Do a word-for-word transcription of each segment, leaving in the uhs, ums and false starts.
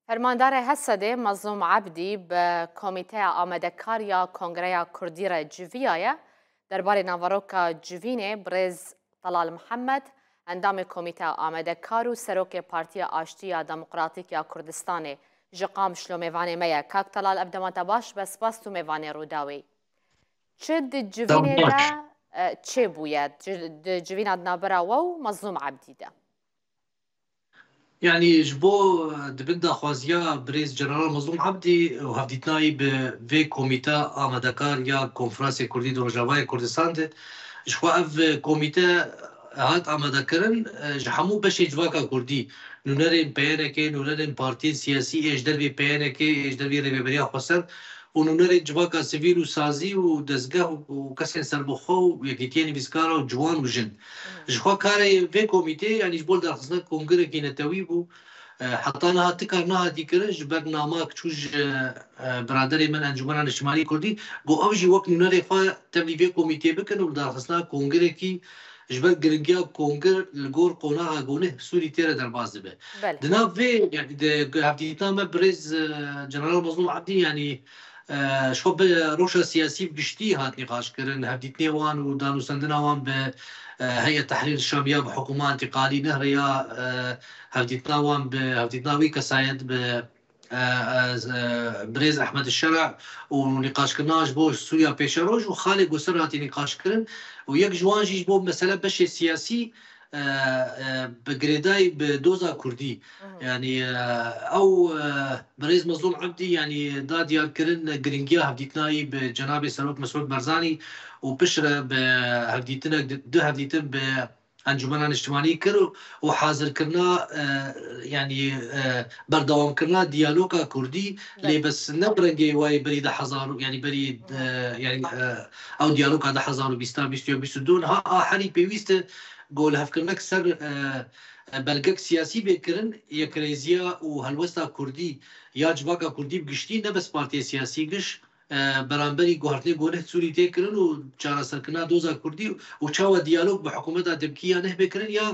Fermandarê HSDê Mezlûm Ebdî bi Komîteya Amadekar ya Kongreya Kurdî re civiyaye. Derbarê naveroka civînê birêz Telal Mihemed, endamê Komîteya Amadekar û serokê Partiya Aştî ya Demokratîk ya Kurdistanê ji Qamişlo mêvanê me ye. Kak Telal, ev dema te baş be, spas tu mêvanê Rûdawê. Çi di civînê de, e, çêbûye? Ci-, di civîna di navbera we û Mezlûm Ebdî de? Yanî ji bo, e, di bin daxwaziya birêz General Mezlûm Ebdî û hevdîtina wî bi vê komîte amadekar ya Konferansê Kurdî di Rojavayê Kurdistan de, ji xwe ev, e, komîte hat amadekirin, e, ji hemû beşê civaka Kurdî, nûnerên P Y N K, nûnerên partiyên siyasî ê ji dervê P Y N K, ê ji dervê Rêveberiya Xweser û nûnerên civaka sivîl û sazî û dezgeh û, û kesên serbixwe û yekîtiyên nivîskara û ciwan û jin. Ji xwe karê vê komîteyê, yanî ji bo li darxistina kongirekî netewî bû. E, heta niha ti kar nehatî kirin, ji ber nama ku çû ji, e, biraderê min Encûmena Niştimanî Kurdî, got ew jî wek nûnerê xwe tevlî vê komîteyê bikin û li darxistina kongirekî ji ber giringiya kongir li gor qonaxa ku neh Sûrî tê re derbas dibe. Belê. Di nav vê, yanî di hevdîtina me birêz, e, General Mezlûm Ebdî, yanî, e, ji xwe bi rewşa siyasî bi giştî hat nîqaşkirin, hevdîtinê wan û danûstendina wan bi, e, Heyet Tehrîr Şam ya bi hikûma întîqalî nehre ya, e, hevdîtina wan bi hevdîtina wî kesayet bi, e, e, e, birêz Ehmed Şera û nîqaşkirina ji bo Sûriya pêşeroj û xalê ku ser hatî nîqaşkirin û yek ji wan jî ji bo mesele beşê siyasî, e, e, bi girêdayî bi doza Kurdî. Hı hı. Yanî, e, ew, e, birêz Mezlûm Ebdî, yanî da diyarkirin giringiya hevdîtinayî bi cenabê Serok Mesûd Barzanî û piştre bi hevdîtinek, du hevdîtin bi Encûmena Niştimanî kir û, û hazirkirina, e, yanî, e, berdewamkirina diyaloga Kurdî, belê, lê bes ne bi rengê wayê berî du hezar, yanî berî, e, yanî, e, ew diyaloga du hezar û bîst, bîst û yek, bîst û du, niha a herî pêwîst e ku lihevkirinek ser, e, e, belgek siyasî bê kirin, yekrêziya û helwesta Kurdî ya civaka Kurdî bi giştî, ne bes partiyê siyasî giş, e, beramberî guhertinê ku neh Sûrî tê kirin û çareserkirina doza Kurdî û çawa diyalog bi hikûmeta demkî ya neh bê kirin ya,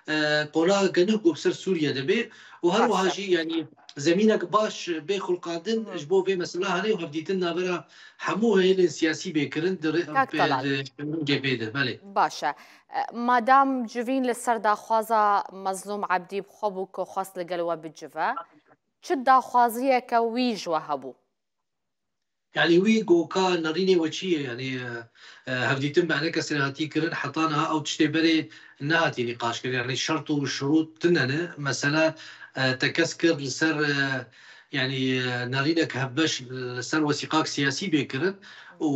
e, qonaxeke neh ku bi ser Sûriye de bê û her wiha jî, yanî, zemînek baş bê xulqandin ji bo vê mesela hene û hevdîtin navbera hemû hêlên siyasî bê kirin di rê-, Kak Talal, di C H P de, belê. Baş e. E, madam civîn li ser daxwaza Mezlûm Ebdî bi xwe bû ku xwest li gel we bicive, çi daxwaziyeke wî ji we hebû? Yanî wî goka nerînê we çi ye? Yanî, e, e, hevdîtin bi enekesê hatî kirin, heta niha ew tiştê berê nehatî nîqaş kirin. Yanî şert û şurût tune ne. Mesele, e, tekez kir li ser, e, yanî, e, nerînek hevbeş li ser wesîqak siyasî bê kirin û,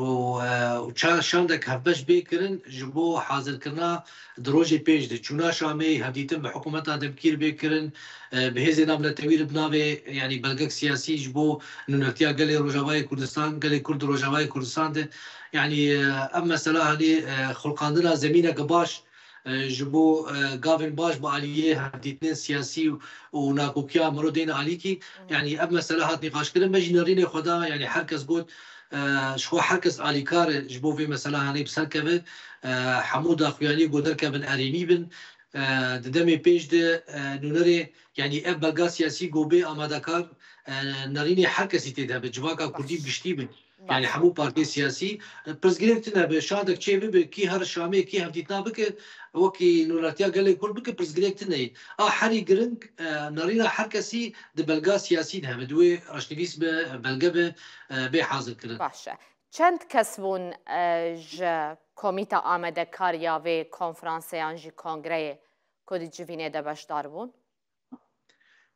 û, e, û ça-, şandek hevbeş bê kirin ji bo hazirkirina di rojê pêş de. Çûna Şamê, hevdîtin bi hikûmeta demkî re bê kirin, e, bi hêzên navnetewî re bi navê, yanî belgek siyasî ji bo nûnertiya gelê Rojavayê Kurdistan, gelê Kurd di Rojavayê Kurdistan de. Yanî, e, ev mesela hanî, e, xulqandina zemîneke baş, e, ji bo, e, gavên baş bi aliyê hevdîtinên siyasî û, û nakokiya mero deyne alîkî. Hı. Yanî ev mesela hat nîqaşkirin, me jî nerînê xwe da, yanî her kes got, e, ji xwe her kes alîkar e ji bo vê mesela hanî bi ser keve, e, hemû daxuyaniyê ku derkevin erênî bin. E, di demê pêş de, e, nûnerê, yanî ev belga siyasî ku bê amadekar, e, nerînê her kesî tê de be, civaka Kurdî bi giştî be. Yanî hemû partiyê siyasî, e, pirsgirêk tune be, şandek çê bibe, kî here Şamê, kî hevdîtina bike, wekî nûnertiya gelê Kurd bike, pirsgirêk tune ye. A herî giring, e, nerîna her kesî di belga siyasî de hebe, di wê reşnivîs be, belge be, e, bê hazirkirin. Baş e. Çend kes bûn, e, ji Komîta Amadekar ya vê konferansê yan jî kongreyê ku di civînê de beşdar bûn?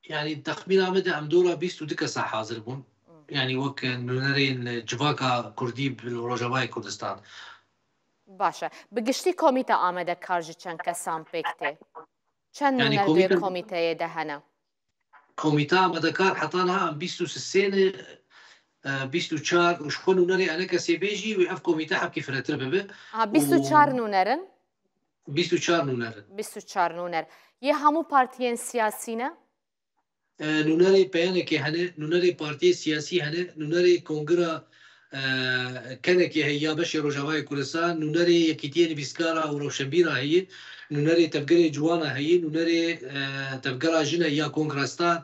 Yanî texmîna me de em dora bîst û du kesa hazir bûn. Hmm. Yanî wek nûnerên civaka Kurdî bi Rojavayê Kurdistan. Baş e. Bi giştî Komîta Amadekar ji çend kesan pêk tê? Çend nûner di komîteyê de hene? Komîta amadekar heta niha em bîst û sê ne, e, bîst û çar û ji xwe nûnerê enekesê bê jî wê ev komîte hebkî firehtir bibe. Aha, bîst û çar nûner in? Bîst û çar nûner in. Bîst û çar nûner. Yê hemû partiyên siyasî ne? E, nûnerê P Y N K hene, nûnerê partiyê siyasî hene, nûnerê kongira, e, kenekê heye ya beşê Rojavayê Kurdistan, nûnerê Yekîtiyê Nivîskara û Rewşenbîra heye, nûnerê Tevgerê Ciwana heye, nûnerê, e, Tevgera Jin heye ya Kongra Star,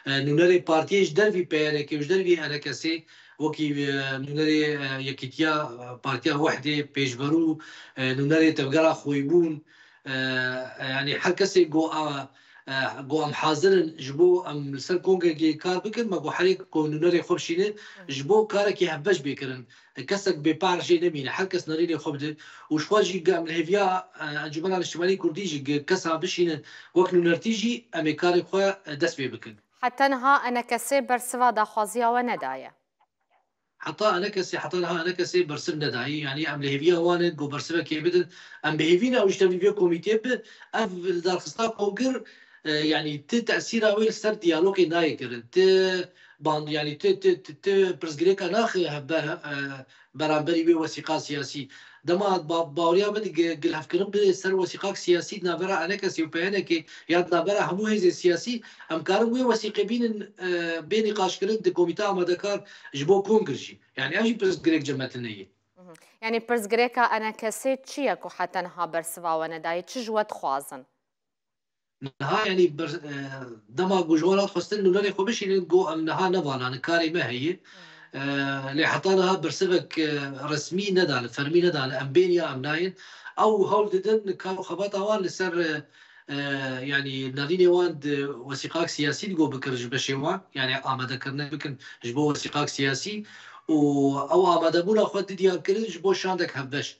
e, nûnerê partiyê ji dervî P Y N K û ji dervî E N K S'ê, wekî, e, nûnerê, e, Yekîtiya, e, Partiya Wehdê, Pêşverû, e, nûnerê Tevgera Xoybûn, e, e, yanî her kesê got, a, e, got em hazir in ji bo em li ser kongrekê kar bikin, me got herê ku nûnerê xwe bişîne, ji bo karekî hevbeş bê kirin. Kesek bê par jê nemîne, her kes nerînê xwe bide û ji xwe jî em li hêviya, e, Encûmena Niştimanî Kurdî jî gi kesa bişînin wek nûnertî jî em ê karê xwe, e, dest pê bikin. Heta niha E N K S bersiva daxwaziya we nedaye? Heta E N K S, heta niha E N K S bersiv nedayî. Yanî em li hêviya wan in ku bersivekê bidin. Em bi hêvî ne ew ji tevî vê komîtê bi. Ev li darxistina kongir, e, yanî ti tesîra wê li ser diyalogê nayê kirin. Ti ban, yanî ti, ti, ti, ti pirsgirêka naxê hevber, e, beramberî wê wesîqa siyasî. Dema ba-, baweriya min gi-, gilhevkirin bi ser wesîqak siyasî di navbera E N K S û P Y N K ya di navbera hemû hêzên siyasî, em karin wê wesîqê bînin, e, bê nîqaşkirin di komîta amadekar ji bo kongir jî. Yanî ev jî pirsgirêk cemetinê ye. Mhm. Yanî pirsgirêka E N K S çi ye ku heta niha bersiva we nedayê? Çi ji we dixwazin? Niha, yanî, ber-, e, dema ku ji wan re xwestin nûnerê xwe bişînin, got, "Em niha ne vala ne, karê me heye." E, lê heta niha bersivek, e, resmî nedane, fermî nedane, em bên ya em nayên. Ew hewl didin kar û xebata wan li ser, e, e, yanî, nerînê wan di wesîqak siyasî digot bikir ji beşê wan, yanî, amadekirine bikin ji bo wesîqak siyasî û ew amadebûna xwe di diyar kirin ji bo şandek hevbeş.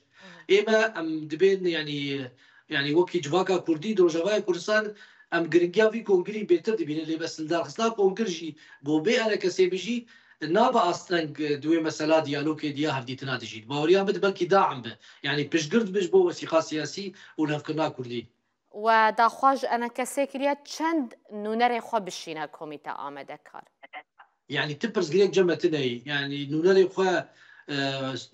Ê me em dibên, yanî, Yanî wekî civaka kurdî di Rojavayê Kurdistan em giringiya vî kongirî bêtir dibînin, lê bes li darxistina kongir jî ku bê E N K S'ê bijî nabe asteng di wê mesela diyalogê diya hevdîtina dijî. Baweriya min di belkî daim be. Yanî piştgirt bi ji bo wesîqa siyasî û levkirina kurdî. We daxwaz ji E N K S'ê kiriye çend nûnerê xwe bişîne komîta amadekar? Yanî ti pirsgirêk cem me tune ye. Yanî nûnerê xwe, e,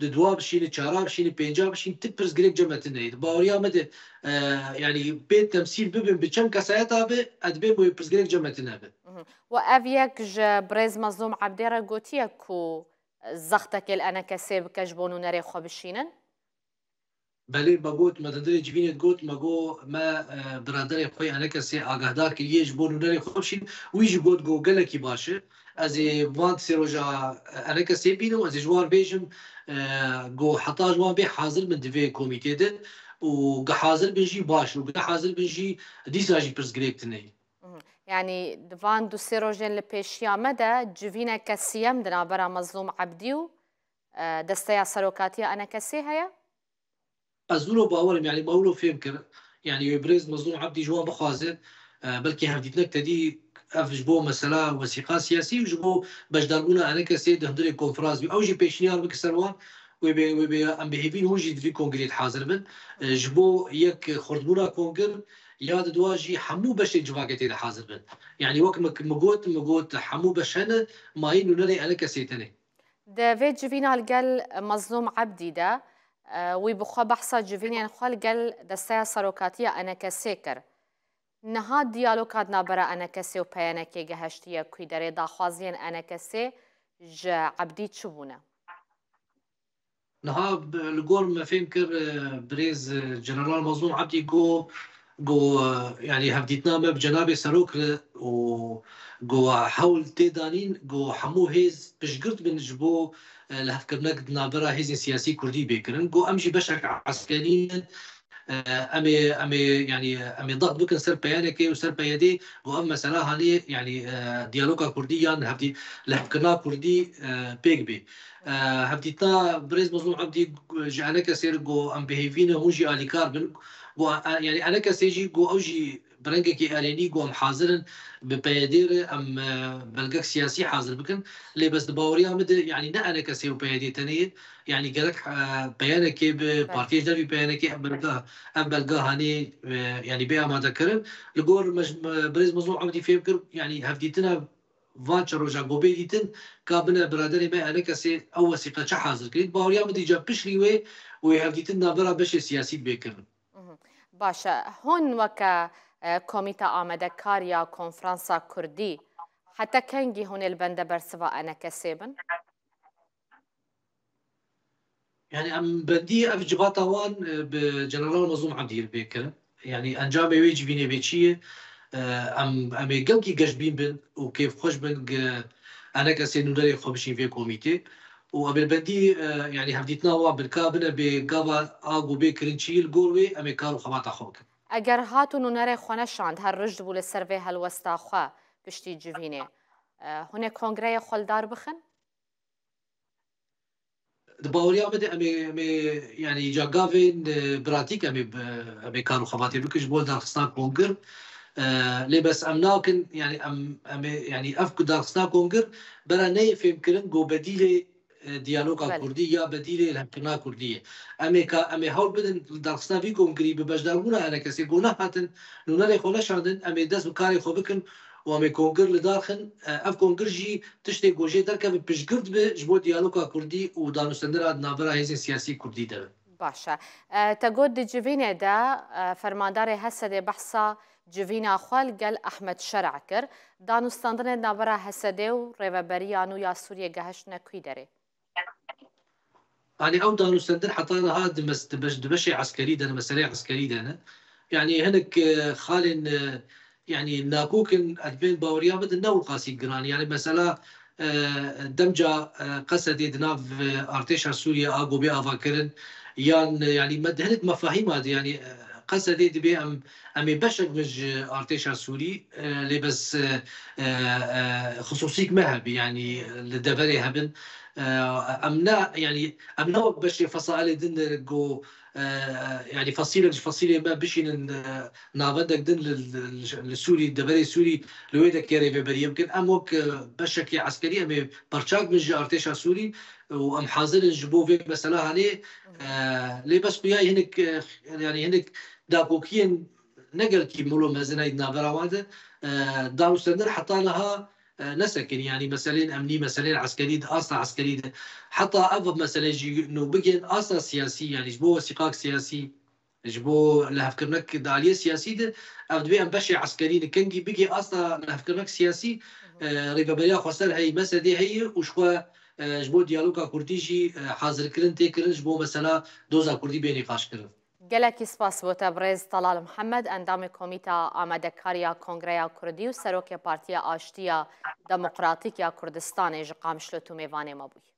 di dua bişînî, çara bişînî, pênca bişînî, ti pirsgirêk cem me tune ye. Di baweriya me de, e, yanî bê temsîl bibin, bi çend kesayeta be, ez dibêm wê pirsgirêk cem me tune be. Mhm. We ev yek ji birêz Mezlûm Ebdê re gotiye ku zextekê li E N K S'ê bike ji bo nûnerê xwe bişînin? Belê, me got, me di hundirê civînê got, me got, me, e, biraderê xwe yê E N K S'ê agahdar kiriye ji bo nûnerê xwe bişîn. Wî jî got, got, gelekî baş e. Ez ê van sê roja E N K S'ê bînim, ez ê ji wan bêjim, e, got, heta ji wan bê hazir bin di vê komîtê de û gi hazir bin jî baş û gi ne hazir bin jî dîsa jî pirsgirêk tune ye. Mhm. Yanî di van du sê rojên li pêşiya me de civîneke siyem di navbera Mezlûm Ebdî û, e, desteya serokatiya E N K S'ê heye? Ez wilo bawer im, yanî me wilo fêm kir. Yanî wê birêz Mezlûm Ebdî ji wan bixwaze, e, belkî hevdîtinek tedî ev ji bo mesela wesîqa siyasî û ji bo beşdarbûna E N K S'ê di hundirê konferans bî. Ew jî pêşniyar bike ser wan, wê bê, wê bê em bi hêvî hûn jî di vî kongrê de hazir bin. E, ji bo yek xurtbûna kongir ya di dua jî hemû beşên civakê tê de hazir bin. Yanî wek min, min got, min got hemû beş hene, mayî nûnerê E N K S'ê tenê. Di vê civîna li gel Mezlûm Ebdî de, e, wî bi xwe behsa civînên xwe li gel desteya serokatiya E N K S'ê kir. Niha diyaloga di navbera E N K S'ê û P Y N K'ê gehiştiye kû derê daxwaziyên E N K S'ê ji Ebdî çi bûne? Niha b-, li gor me fêm kir, e, birêz, e, General Mezlûm Ebdî got, got, e, yanî hevdîtina me bi cenabê serok re û got hewl tê danîn, got hemû hêz piştgirt bin ji bo, e, lihevkirinek di navbera hêzên siyasî kurdî bê kirin. Got em jî beşek eskerî ne, e, em ê, em ê, yanî, em ê dax bikin ser P Y N K û ser P Y D, got ev mesela hanê, yanî, e, diyaloga kurdî yan hevdî-, lihevkirina kurdî, e, pêk bê. E, hevdîtina birêz Mezlûm Ebdî ji E N K S'ê re got em bi hêvî ne hûn jî alîkar bin. Got, e, yanî E N K S jî got ew jî bi rengekî erênî got em hazir in bi P Y D re em, e, belgek siyasî hazir bikin. Lê bes di baweriya min de yanî ne E N K S û P Y D tenê ye. Yanî gerek, e, P Y N K bi, Belê. Partiyê ji dervî P Y N K ev belga, ev belga hanê, e, yanî bê amadekirin. Li gor me, me, birêz Mezlûm Ebdî fêm kir, yanî hevdîtina van çar roja ku bê dîtin, ka bine biraderê me E N K S'ê ew wesîqe çi hazir kirî. Baweriya min dîca piştî wê û wê hevdîtin navbera beşê siyasî bê kirin. Mhm. Baş e. Hûn weke, e, komîta amadekar ya konferansa kurdî, heta kengî hûn ê li bende bersiva E N K S'ê bin? Yanî em bendî ev civata wan, e, bi General Mezlûm Ebdî re pê kirin. Yanî encamê wê civînê bê çi ye? E, em, em ê gelkî geşbîn bin û kêfxweş bin, enekesê nûnerê xwe bişîn vê komîtê û em ê bendî, e, yanî hevdîtina wan bi ka bine bê gava a ku bê kirin çi li gor wê, em ê kar û xebata xwe bikin. Eger hat û nûnerê xwe neşand, her rijd bû li ser vê helwesta xwe piştî civînê, e, hûn ê kongreyê xwe li dar bixin? Di baweriya min de em ê, em ê, yanî ca gavên, e, pratîk em ê, em ê kar û xebatê bikin ji bo darxistina kongir. E, lê bes em nakin, yanî em, em ê, yanî ev ku darxistina kongir bera neyê fêmkirin ku bedîlê, e, diyaloga Belê. Kurdî ya bedîlê lihevkirina Kurdî ye. Em ê ka, em ê hewl bidin li darxistina vî kongirî bi beşdarbûna enekesê ku nehatin, nûnerê xwe neşandin, em ê dest bi karê xwe bikin û em ê kongir li dar xin. E, ev kongir jî tiştê ku jê derkeve piştgirt be ji bo diyaloga Kurdî û danûstendina di navbera hêzên siyasî Kurdî de be. Baş e. E, te got di civînê de, e, fermandarê H S D'ê behsa civîna xwe li gel Ehmed Şer'a kir. Danûstandinê di navbera H S D'ê û rêveberiya nû ya Sûriyê gehiştine kû derê? Yanî ew danûstendin heta niha di mes-, di beş-, di beşê eskerî de ne, meseleyê eskerî de ne. Yanî hinek, e, xalên, e, yanî nakok in, ez bên baweriya min de ne wiqasî giran. Yanî mesela, e, demca, e, Qesedê di nav, e, artêşa Sûriyê a ku bê avakirin, yan, e, yanî me, hinek mefahîma de, yanî, e, Qesedê dibê em, em ê beşek bin ji artêşa Sûrî, e, lê bes, e, e, e, xisûsîk me hebî, yanî li deverê hebin. E, em ne, yanî em ne wek beşê fesailê din, e, ku, e, yanî fesîlek ji fesîlê me bişînin, e, navendek din li, li, li Sûrî, deverê Sûrî li wê de kê rêveberiyê bikin. Em wek, e, beşekê eskerî em ê perçak bin ji artêşa Sûrî û em hazir in ji bo vê mesela hanê, e, lê bes xuya hinek, e, yanî hinek dakokiyên ne gelkî milo mezin ey di navbera wan de, e, danûstendin heta niha, e, nesekinî. Yanî meselên emnî, meselên eskerî di asta eskerî de. Heta ev mesele jî nû bigên asta siyasî, yanî ji bo wesîqak siyasî, ji bo lihevkirinek di aliyê siyasî de, ev divê em beşê eskerî li kengî bigê asta lihevkirinek siyasî, e, rêveberiya xweser heyî, mesedê heyî û ji xwe, e, ji bo diyaloga Kurdî jî, e, hazirkirin tê kirin ji bo mesela doza Kurdî bê nîqaşkirin. Gelekî spas bo te birêz Talal Mihemed, endamê Komîta Amadekariya Kongreya Kurdî û Serokê Partiya Aştiya Demokratîk ya Kurdistanê ji Qamişlo tu mêvanê me bûyî.